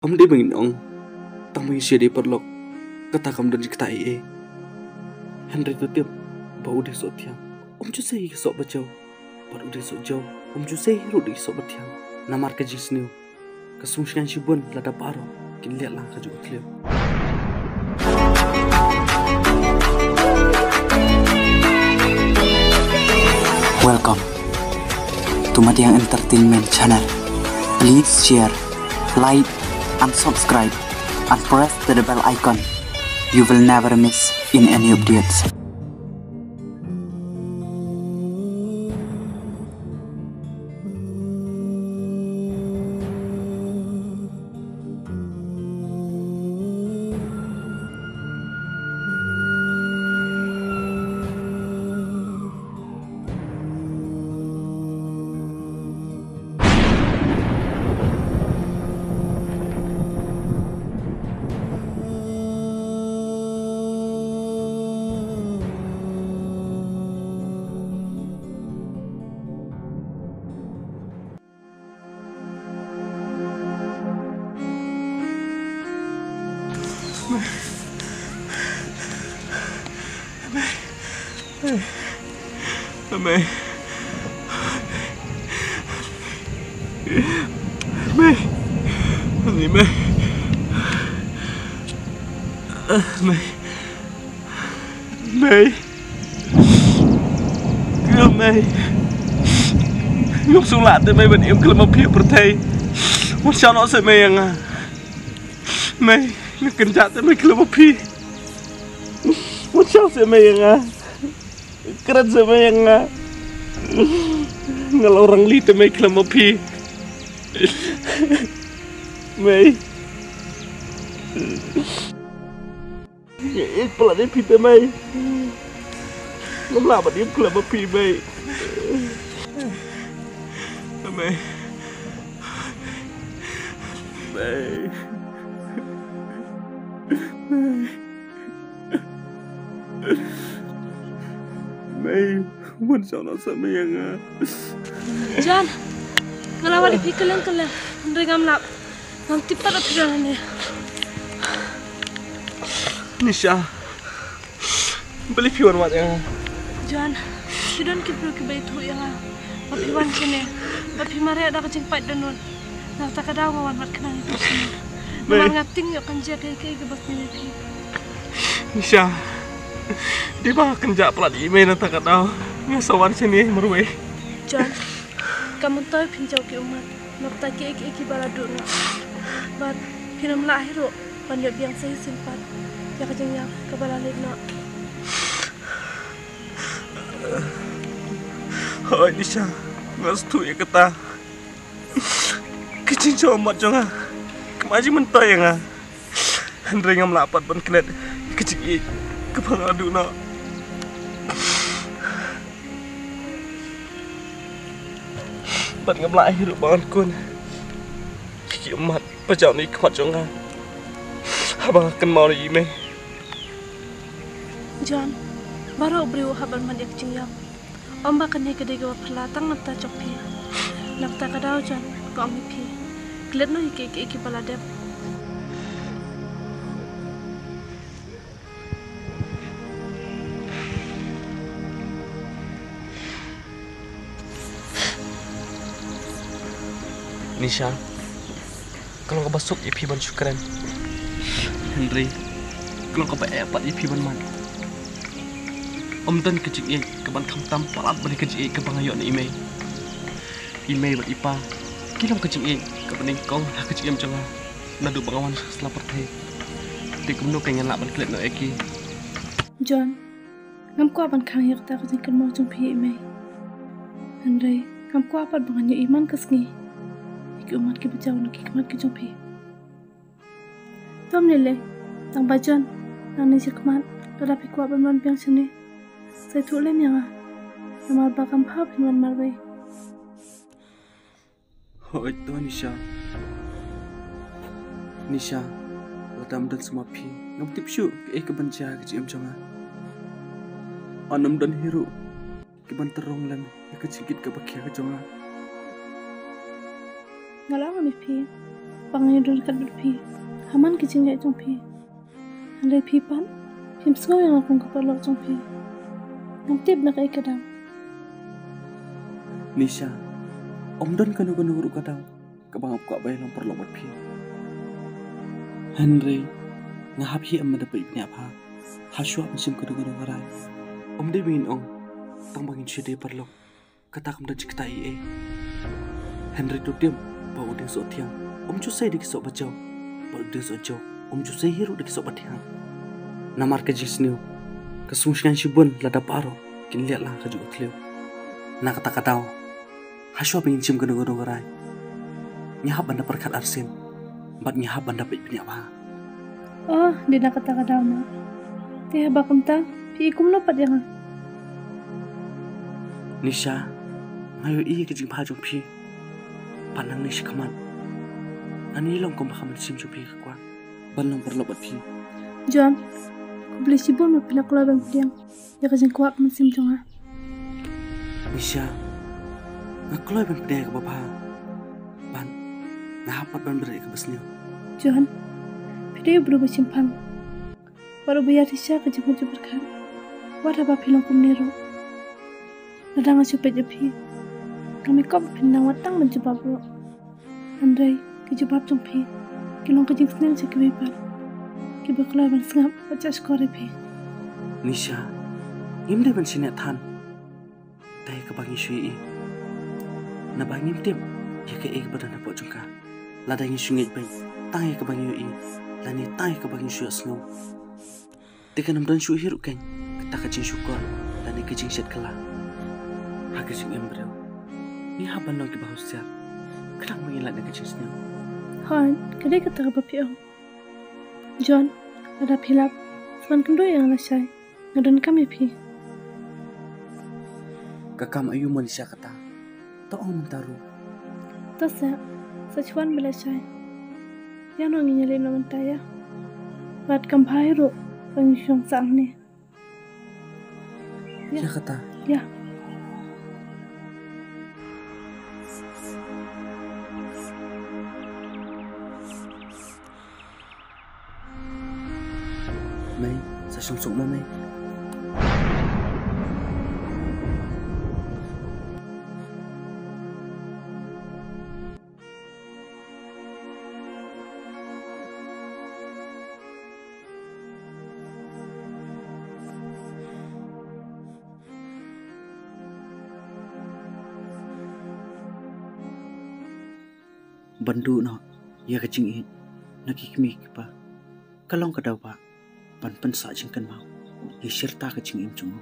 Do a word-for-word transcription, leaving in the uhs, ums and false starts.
Ym dei ba ngin ong tang ba ngi shu dei paralok, kata kam don jingktah ei ei. Hynrei to tip ba u dei soh thiang, um ju sei ïa ki soh ba jew. Bad u dei soh jew, um ju sei ruh da ki soh ba thiang. Namar ka jingsniew ka sngewsih shibun lada baroh kin leh lang kajuh ka thliew. Welcome to Madiang Entertainment Channel. Please share, like, and subscribe, and press the bell icon. You will never miss in any updates. Mei. Mei. Mei. Mei. Mei. Mei. Nga sngewlah te mei ban im khlem ma phi ha pyrthei. Wan shah noh seh mei ïa nga. Mei, nga kynjah te mei khlem ma phi. Wan shah seh mei ïa nga. Kren seh mei ïa nga. Nga la rangli te mei khlem ma phi. Mei. Nga ïeit palat ïa phi te mei. Ngam lah ban im khlem ma phi mei. Mei. Mei. Mei, wan shah noh seh mei ïa nga. John, nga la wad ïa phi kylleng kylleng, hynrei ngam lap. Ngam tip pat ba phi don hangne. Nisha, balei phi wan wad ïa nga? John, phi don ki briew kiba ïathuh ïa nga ba phi wan shane, ba phi mareh da ka jingpait dohnud. Na kata ka daw nga wan wad khnang ïa phi shane. Mei. Namar nga tieng ïoh kan jia kaei kaei kaba sniew ïa phi. Nisha, dei ba nga kynjah palat ïa i mei na kata ka daw nga sa wan shane marwei. John, kam myntoi phin jaw ki ummat. Na kata kiei kiei kiba la duh noh. Bad phin ym lah hi ruh ban ïoh biang sa shisien pat ïa ka jingïap kaba la leit noh. Hooid Nisha, nga sngewthuh ïa kata. Ka jingjaw ummat jong nga kam ai jingmyntoi ïa nga. Hynrei ngam lah pat ban klet ïa ka jingïeit kaba nga la duh noh. Bad ngam lah hi ruh ban kun ïa ki ummat ba jaw na ki khmat jong nga haba nga kynmaw ïa i mei. John, baroh briew u hap ban mad ïa ka jingïap. Ym ba kane ka dei kaba phylla tang na bynta jong phi. Na kata ka daw John, nga ong ïa phi, klet noh ïa kiei kiei kiba la dep. Nisha, ka long kaba suk ïa phi ban shu kren, hynrei ka long kaba eh pat ïa phi ban mad. Ym don ka jingïeit kaban khamtam palat bad ka jingïeit kaba nga ïoh na i mei. I mei bad i pa ki long ka jingïeit kaba nyngkong ha ka jingim jong nga naduh ba nga wan sha sla pyrthei. Te kumno kein ngan lah ban klet noh ïa ki? John, ngam kwah ban khang ïa kata ka jingkynmaw jong phi ïa i mei. Hynrei ngam kwah pat ba ngan ïohi man ka sngi ïa ki ummat kiba jaw na ki khmat ki jong phi. To ym lei lei, tang ba John, nangne shakhmat lada phi kwah ban wan biang shane, sa ïathuh lem ïa nga. Namar ba kam bha phin wan marwei. Hooid to Nisha. Nisha, lada ym don shuh ma phi ngam tip shuh kaei kaban jia ha ka jingim jong nga. Yn ym don hi ruh kiban tyrong lem ïa ka jingkit kaba khia ka jong nga. Nga la ong ïa phi, ba nga ïadon ryngkat bad phi ha man ka jingïaid jong phi. Hynrei phi pat phim sngew ïa nga kum ka paralok jong phi. Ngam tip na kaei ka daw. Nisha, ym don kano kano ruh ka daw kaba nga kwah ban long paralok bad phi. Hynrei nga hap hi em da peit bniah bha ha shuwa ban shim kano kano ka rai. Ym dei ba ngin ong tang ba ngin shu dei paralok kata kam da jingkata ei ei. Hynrei to tieng ba u dieng soh thiang um ju sei da ki soh ba jaw, bad u dieng soh jaw um ju sei hi ruh da ki soh ba thiang. Namar ka jingsniew ka sngewsngaiñ shibun lada baroh kin leh lang ka jong u thliew. Na kata ka daw ha shuwa ba ngin shim kano kano ka rai, ngi hap ban da pyrkhat arsien bad ngi hap ban da peit bniah bha. Oh, dei na kata ka daw ma. Te haba kumta phi i kumno pat ïa nga? Nisha, nga ïohi ïa ka jingbha jong phi. Pat nangne shakhmat ngan ïalong kum ba ka mynsiem jong phi ka kwah ban long paralok bad phi. John, khublei shibun ba phi la kloi ban pdiang ïa ka jingkwah ka mynsiem jong nga. Nisha, nga kloi ban pdiang ïa kaba bha bad nga hap pat ban bret ïa kaba sniew. John, phi dei u briew ba shemphang bad uba ïaid shisha ka jingmut jingpyrkhat. Wat haba phi long kumne ruh, lada nga shu peit ïa phi, ngam ïakop ba phin nang wat tang ban jubab ruh. Hynrei ki jubab jong phi ki long ka jingsneng sha kiwei pat kiba kloi ban sngap bad shahshkor ïa phi. Nisha, ngim dei ban shaniah than da ïa kaba ngi shu ïohi, naba ngim tip ïa kaei kaba don hapoh jong ka. Lada ngi shu ngeit beit tang ïa kaba ngi ïohi lane tang ïa kaba ngi shu ïohsngew, te kan ym don shuh hi ruh keiñ kata ka jingshukor lane ka jingshet kylla ha ka jingim briew. Ngi hap ban long kiba husiar khnang ba ngin lait na ka jingsniew. Hooid, ka dei kata kaba phi ong. John, lada phi lap, sa wan kynduh ïa nga lashai. Nga donkam ïa phi. Ka kam aïu mo Nisha kata? To ong mynta ruh. To sa, sa shu wan beit lashai. Ïa, nongïalam mynta ïa. Bad kam bha hi ruh ba ngi shong sah hangne. Ïa kata. Ïa. Mei, sa shong suk mo mei. Ban duh noh ïa ka jingïeit na ki kmie ki kpa ka long ka daw ba ban pynsah jingkynmaw ïa shirta ka jingim jong u.